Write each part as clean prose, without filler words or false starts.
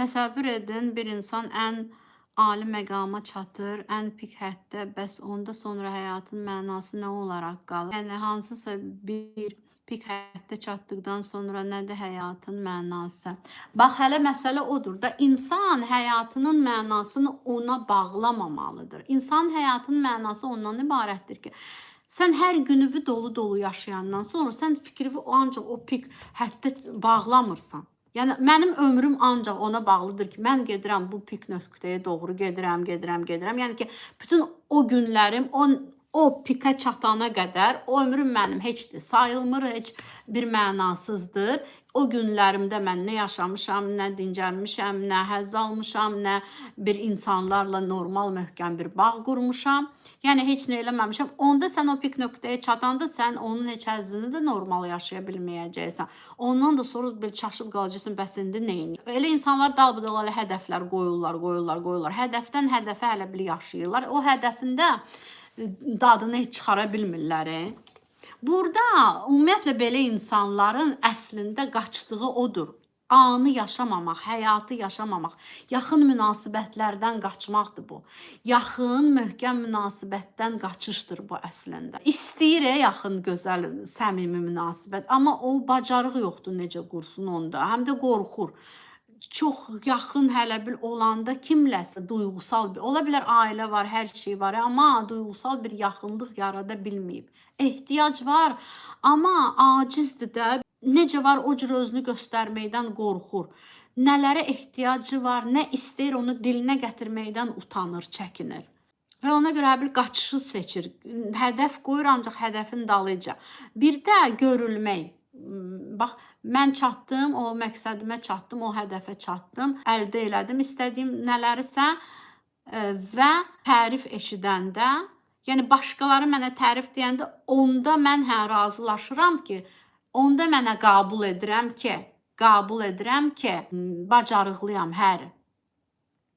Təsəvvür edin, bir insan ən ali məqama çatır, ən pik həddə, bəs onda sonra həyatın mənası nə olaraq qalır? Yəni hansısa bir pik həddə çatdıqdan sonra nədir həyatın mənası? Bax, hələ məsələ odur da, insan həyatının mənasını ona bağlamamalıdır. İnsan həyatının mənası ondan ibarətdir ki, sən hər gününü dolu-dolu yaşayandan sonra sən fikrini ancaq o pik həddə bağlamırsan. Yəni mənim ömrüm ancaq ona bağlıdır ki, mən gedirəm bu pik nöqtəyə doğru gedirəm, gedirəm, gedirəm. Yəni ki, bütün o günlərim o pikə çatana qədər o ömrüm mənim heçdir, sayılmır, heç bir mənasızdır. O günlərimdə mən nə yaşamışam, nə dincəlmişəm, nə həzz almışam, nə bir insanlarla normal möhkəm bir bağ qurmuşam. Yəni heç nə eləməmişəm. Onda sən o pik nöqtəyə çatanda sən onun heç həzzini də normal yaşaya bilməyəcəksən. Ondan da sonra belə çaşıb qalacaqsan, bəs indi nə edeyim? Elə insanlar dalbadal elə hədəflər qoyurlar, qoyurlar, qoyurlar. Hədəfdən hədəfə hələ bir yaşayırlar. O hədəfində dadını heç çıxara bilmirlər. Burada ümumiyyətlə belə insanların əslində qaçdığı odur. Anı yaşamamaq, həyatı yaşamamaq, yaxın münasibətlərdən qaçmaqdır bu. Yaxın, möhkəm münasibətdən qaçışdır bu əslində. İstəyir yaxın, gözəl, səmimi münasibət, amma o bacarıq yoxdur necə qursun onda. Həm də qorxur. Çox yaxın hələ bir olanda kimləsə duyğusal bir, ola bilər ailə var, hər şey var, amma duyğusal bir yaxınlıq yarada bilməyib. Ehtiyac var, amma acizdir də. Necə var o cür özünü göstərməkdən qorxur. Nələrə ehtiyacı var, nə istəyir onu dilinə gətirməkdən utanır, çəkinir. Və ona görə bir qaçışı seçir. Hədəf qoyur ancaq hədəfin dalıyca. Bir də görülmək. Bax, mən çatdım, o məqsədimə çatdım, o hədəfə çatdım, əldə elədim istədiyim nələrisə və tərif eşidəndə, yəni başqaları mənə tərif deyəndə onda mən hə razılaşıram ki, onda mənə qəbul edirəm ki, bacarıqlıyam hər.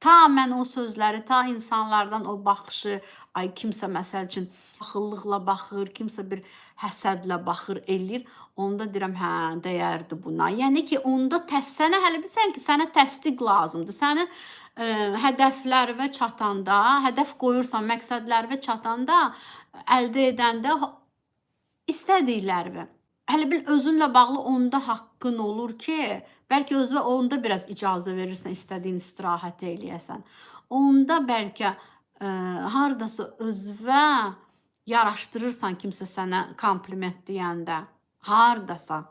Ta mən o sözləri, ta insanlardan o baxışı, ay kimsə məsəl üçün axıllıqla baxır, kimsə bir həsədlə baxır, eləyir. Onda deyirəm, hə, dəyərdi buna. Yəni ki, onda sənə hələ bilsən ki, sənə təsdiq lazımdır. Sənin hədəflərinə çatanda, hədəf qoyursan, məqsədlərinə çatanda, əldə edəndə istədiklərini hələ bil özünlə bağlı onda haqqın olur ki, bəlkə özünə onda biraz icazə verirsən, istədiyin istirahət eləyəsən. Onda bəlkə hardasa özünə yaraşdırırsan kimsə sənə kompliment deyəndə. Hardasa.